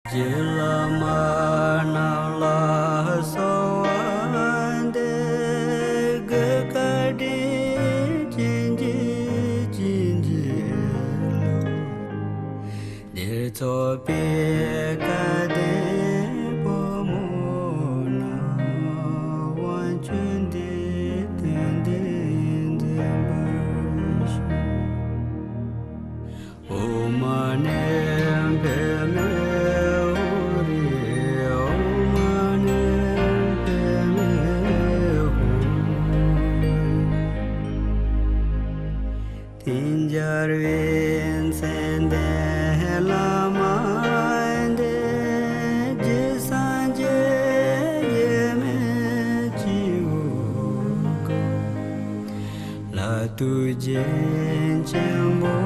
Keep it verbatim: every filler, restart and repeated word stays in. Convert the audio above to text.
རྗེ་བླ་མ་རྣམས་ལ་གསོལ་བ་འདེབས། གུས་བཀའ་དྲིན་ཅན་གྱི་བྱིན་གྱིས་རློབས། འདིར་ཚོགས་པའི་སྐལ་ལྡན་བུ་མོ་རྣམས། དབང་ཕྱུག་འདིའི་དོན་འདི་མཛད་པར་ཤོག། ཨོཾ་མ་ཎི་པདྨེ་ཧཱུྃ་རེ། ཨོཾ་མ་ཎི་པདྨེ་ཧཱུྃ་རེ། དེང་འཇར་བའི་མཚན་ལྡན་བླ་མ་འདི། རྗེ་སངས་རྒྱས་ཡེ་མེད་སྤྱི་བོ་སྐུ། ལྷ་དུས་རྒྱུན་ཆེན་པོ་